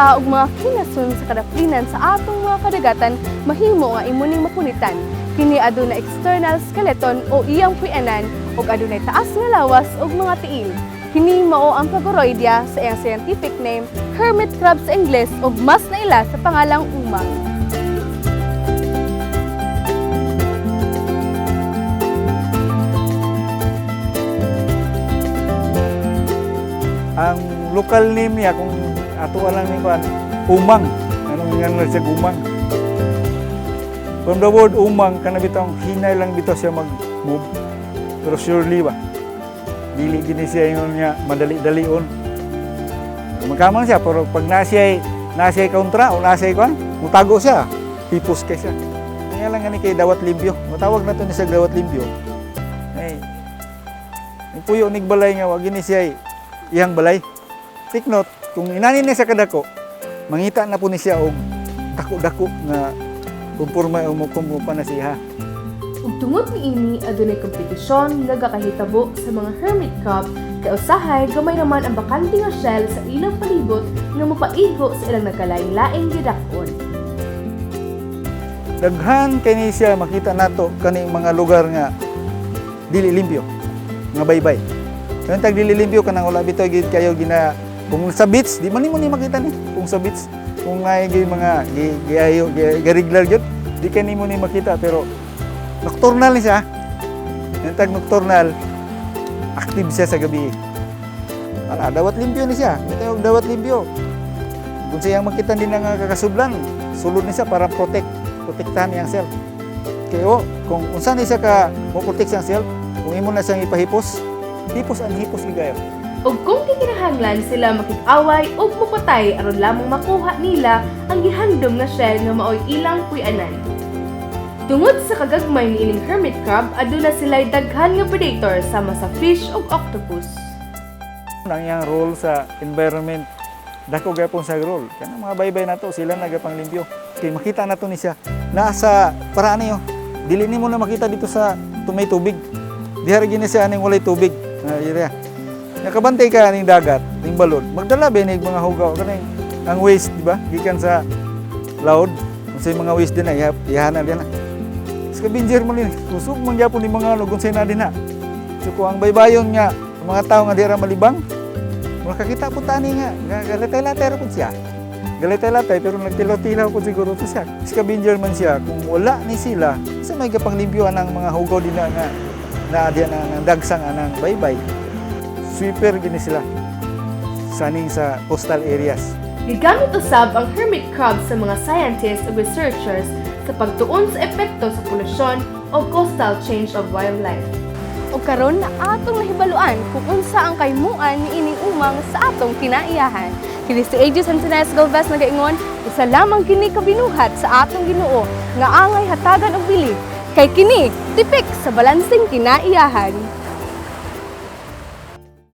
ka og mga kinasun sa kadaplinan sa atong mga kadagatan, mahimo nga imo ning mapunitan. Kini aduna external skeleton o iyang puy-anan ug adunay taas nga lawas ug mga tiil. Kini mao ang Paguroidea sa iyang scientific name, hermit crab sa Ingles ug mas naila sa pangalang umang. Ang local name niya, kung ato lang ni kuan, umang. Anong nga siya, umang? From the word umang, kana bitong hinay lang bitaw siya mag-move. Pero surely ba? Dili gini siya ingon nga madali-dalion. Magkamang siya, pero pag nasiya kontra o nasiya kuan, mutago siya. Hipos kay siya. Nga lang gani kay dawat limpyo. Matawag na to ni siya dawat limpyo. Ay, puyo nig balay nga wa gini siya iyang balay. Take note, kung inani niya sa kadako, mangita na po ni siya og dako-dako nga kumpurma o mukumpa na siya. Ug tungod niini, adunay kompetisyon nga gakahitabo sa mga hermit crab kay usahay gamay naman ang bakante nga shell sa ilang palibot nga mopaigo sa ilang nagkalain-laing gidak-on. Daghan kay ni siya makita nato kaning mga lugar nga dili limpyo, nga baybay. Kanang tag dili limpyo, kanang wala bitaw gid kayo gina, kung sa beach di man nimo ni makita ni. Kung sa beach, kung ay gi mga gi giayo gi regular gyud, di kay nimo ni makita, pero nocturnal ni siya. Kanang tag nocturnal, active siya sa gabi. Ala, dawat limpyo ni siya. Kita dawat limpyo. Kung siyang makita din nga kakasudlan, sulod ni siya para protektahan niyang self. Kaya o, kung unsa ni siya ka mo protect siyang self, kung imo na siyang ipahipos, hipos ang hipos gigayo. Ug kung gikinahanglan sila makig-away ug mopatay aron lamang makuha nila ang gihandom nga shell nga maoy ilang puy-anan. Tungod sa kagagmay niining hermit crab, aduna sila'y daghan nga predator sama sa fish ug octopus. Ang iyang role sa environment, dako gyapon sa role. Kanang mga baybay nato, sila nagapanglimpyo. Kay makita nato ni siya nasa paraan niyo. Dili nimo na makita dito sa tumay tubig. Diha ra gini siya aning walay tubig. Na area. Nakabantay ka aning dagat, ning balod. Magdala ba ning mga hugaw kaning ang waste, di ba? Gikan sa laod. Unsay mga waste din na ihana din na. Scavenger mo ni kusog man gyapon ni mga ano kung na din na. So kung ang baybayon nga ang mga tao nga dira malibang, makakita po tani nga, galatay-latay ra pud siya. Galatay-latay pero nagtilaw-tilaw po siguro to siya. Scavenger man siya, kung wala ni sila, sa may gapanglimpyoan ang mga hugaw din na nga na diyan ang dagsang anang baybay. Sweeper gini sila saning sa coastal areas. Gigamit usab ang hermit crab sa mga scientists ug researchers sa pagtuon sa epekto sa polusyon o coastal change of wildlife. Ug karon atong nahibaluan kung unsa ang kaimuan niining umang sa atong kinaiyahan. Kini si AJ Santinas Galvez nagaingon, usa lamang kini kabinuhat sa atong Ginoo nga angay hatagan og bili. Kay kini tipik sa balanseng kinaiyahan.